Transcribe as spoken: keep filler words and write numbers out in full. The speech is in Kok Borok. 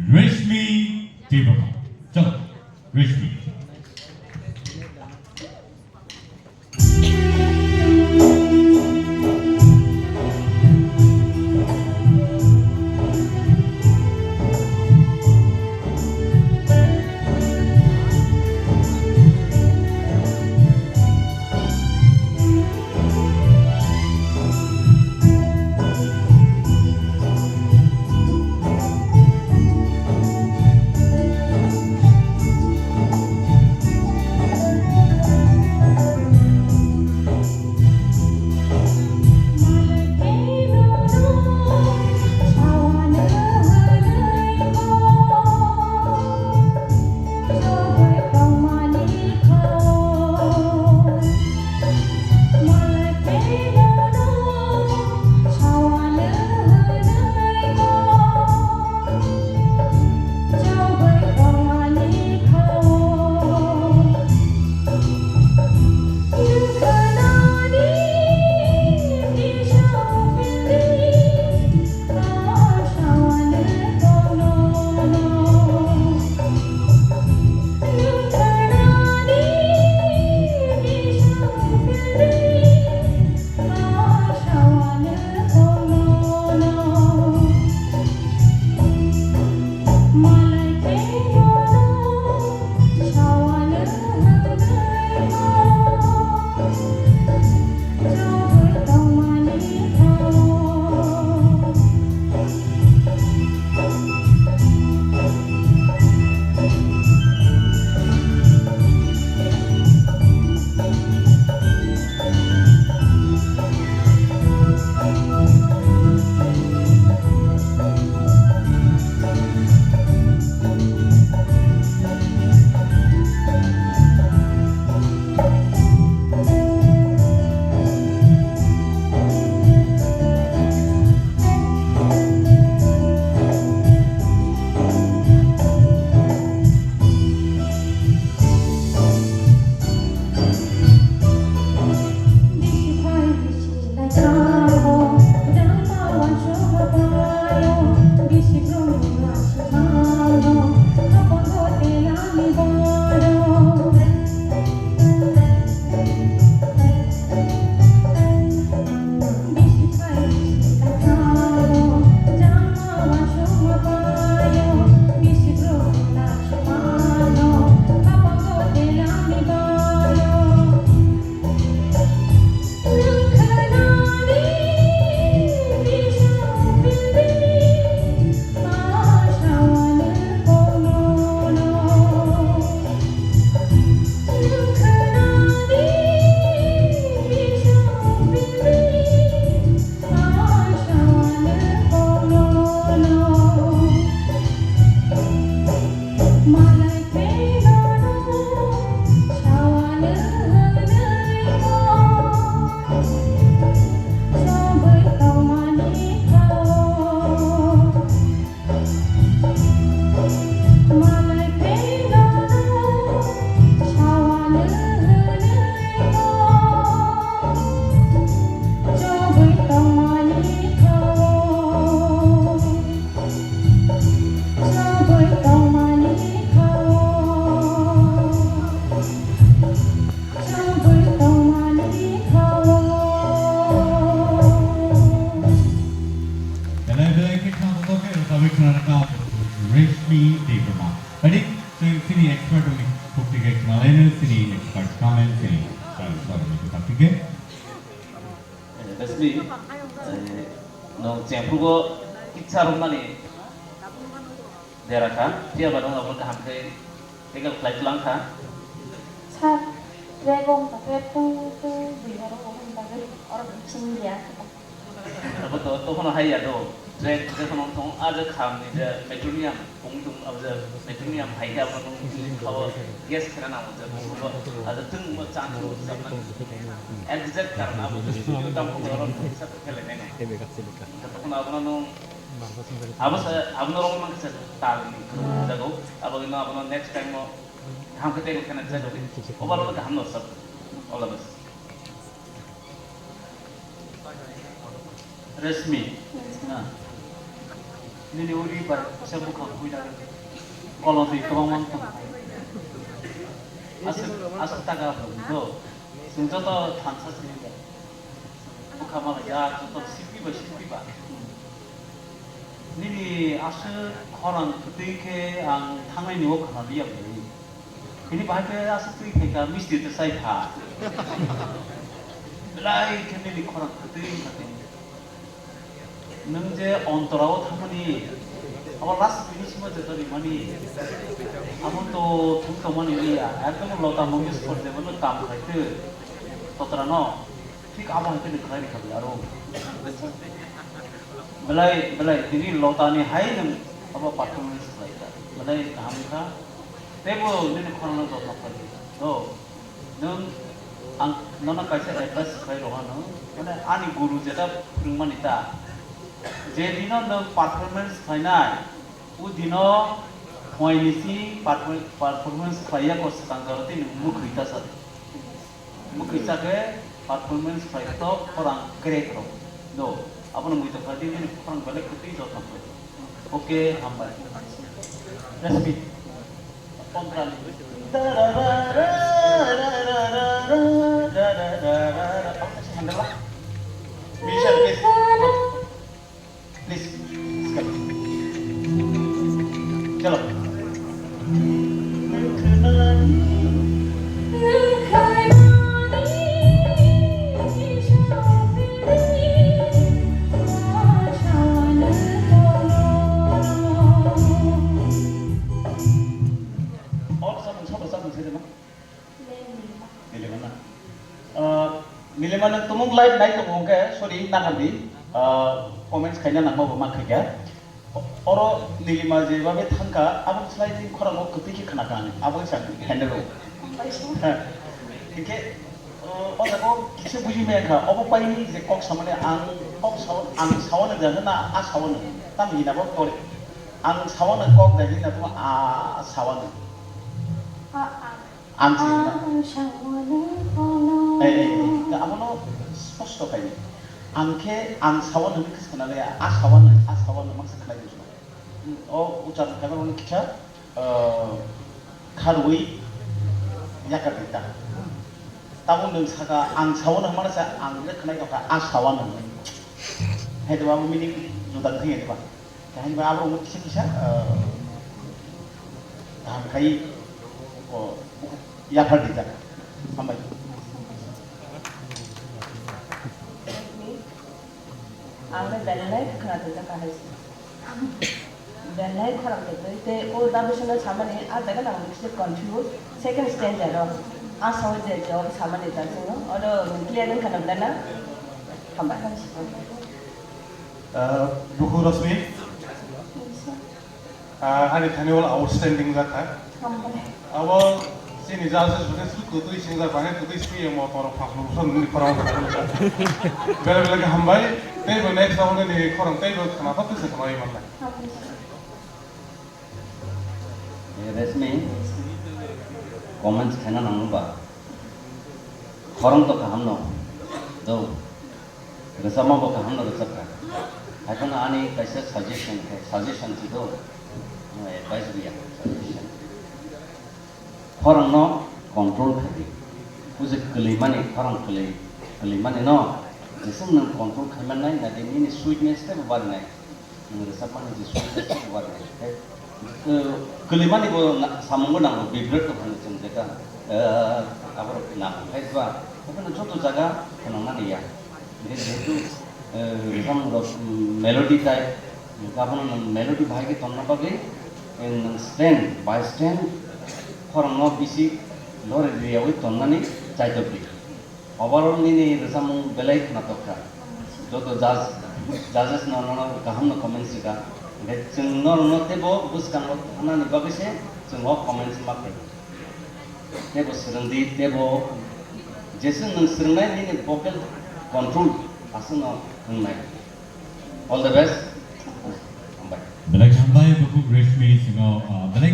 Reshmi Debbarma. Chalo, Reshmi. Belai belai khe khna kotor khe rwchapwi khna rwkha Reshmi Debbarma. Ani chwng chini expert ni khukti khe khna laino chini expert comment chini. Sorry, sorry, sorry. Reshmi, eh, nwng chengphrugo kitsa romnani dera kha, phiya ba nwng abo kaham khe tackle khlai tlang kha. Sir, track wng ta khe tung tung bui horo wng ta khe oro chini ya. Abo to, to hono hai ya do. Track je hono tong, a je kham ni je metronomium. Pung tung abo je metronomium hai khe abo nung khao gas khena nango je pung abo abo tung mo chan tung samna exact karon abo je studio tam ko ro sa khele nai no. Tokon abo no nung abo sa abo no rong mang sa tal ni khuru jago abo no abo no next time mo ham khe tei khena jago. Overall kaham no sab. All the best. Reshmi. Ah. Nini uri bai kisa bwkhak khuina kolom twi kwbangma wng tong. Aswk, aswk taka do. Chwng joto thansa sini. Bwkha mala ya joto sipi ba sipi ba. Nini aswk khorang kwtwi khe ang thangnai ni o khana liya bwrwi. Bini bahai khe aswk twi khe ka misti twi sai kha. Belai khe nini khorang kwtwi kha tini. Nwng je ontorao thangmani, abo last finish mo je rimani, amo to thung tongmani liya, ekdom Lata Mangeshkar jebo no kam khlai twi, totra no, thik abo hai khe nwng khlai rikha aro. Belai, belai, tini Lata ni hai nwng abo performance khlai kha, belai kaham kha, teibo nini khorang no jotno khlai di, do. Nwng ang nono kaisa advice khlai roha nwng, mane ani guru jeta phwrwngmani ta, je dino nwng performance khlainai, o dino phuaini si perform-, performance khlaiya ko swkang jora tei nwng mwkhwi ta sa. Mwkhwi sa khe performance khlai to khorang crack rok do. Abono muitok khlai di, nini khorang belai kwtwi jotno khlai. Okay, hambai. Respect. Musician, please. Please, come. Chalo. All samung sabo samung sai de ma? Nilima na. Ah, Nilima nang tumung live nai tongo hwnkhe, sorry, nakardi. Ah, comments khaina nangma bo ma khaikha. Oro Nilima je babe thangkha, abo slai ni khorang o kwtwi khe khna kha ani. Abo se ang handle o. Hinkhe, ah, o jaga o kisa buji maya kha, obo pai ni je kok samani ang kok sao, ang sao na jana na a sao na. Tam hina bo kore. Ang sao na kok da hina to a sao na. A, a. Ang si hwnna. Ang sawana kono. Ei, ei, ei, abono sposto khaidi. Ang khe ang sawan hwnwi khe sana le, a sawan, a sawan maksa khlai di suna. O uchar khaima hwnwi kisa, eh, kharwi yakar di ta. Tamo nwng saka ang sawan hwnmana sa ang le khnai tongkha a sawan hwnwi. Hai de ba meaning juda thang ya de ba. Kahini ba abo kisa kisa, eh, kaham khai, o, yaphar dijak. Hambai. Ang le belai khna tongjakha hai se. Belai khorang tongtwi tei o da bisingno samani a jaga nang bisi confuse. Second stanza ro. A sawi je jawab samani ta sino. Oro clear wngkha na belai na? Hambai. Ah, Buku Rosmi. Ah, ani thani wal outstanding jakha. Hambai. Abo chini judges bwkhe swi kwtwi singjak, bangkhe kwtwi swi emo toro phaslo bwswk nini khorang. Bele bele khe hambai. Teibo next round ni khorang teibo khna thok khe se khna oi manlai. Hambai. Eh, Resmi, comments khaina nangno ba? Khorang to kaham no. Do. Rwchapma bo kaham no rwchapkha. Haiphano ani kaisa suggestion khe, suggestion si do. Ano advice riya, suggestion. Khorang no control khaidi. Bujik kwlwimani, khorang kwlwi, kwlwimani no. Jeswk nwng control khaimannai, nadi nini sweetness tei bo barinai. Nwng rwchapmani je song tei song uar nai khe, eh, kwlwimani bo na-, samung bo nango, vibrato hwnwi chwng jeta, eh, aborok nango. Hai ba, haphano joto jaga phwnangnani ya. Hingkhe jehetu, eh, rwchapmung rok, mm, melody type, hingkhe abono nwng melody bahai khe tongna bagwi, eh, nwng stand by stand khorangno bisi lori riyaui tongnani chaitokdi. Overall nini rwchapmung belai khwnatok kha. Joto judge, judges no nono kaham no comments rwkha. Hingkhe chwng norokno teibo bwskango thangnani bagwi se chwng o comments ma khlaio. Teibo swrwngdi, teibo jeswk nwng swrwngnai nini vocal control aswkno wngnai. All the best. Hambai. Belai hambai, Bukhuk Reshmi singo, ah, belai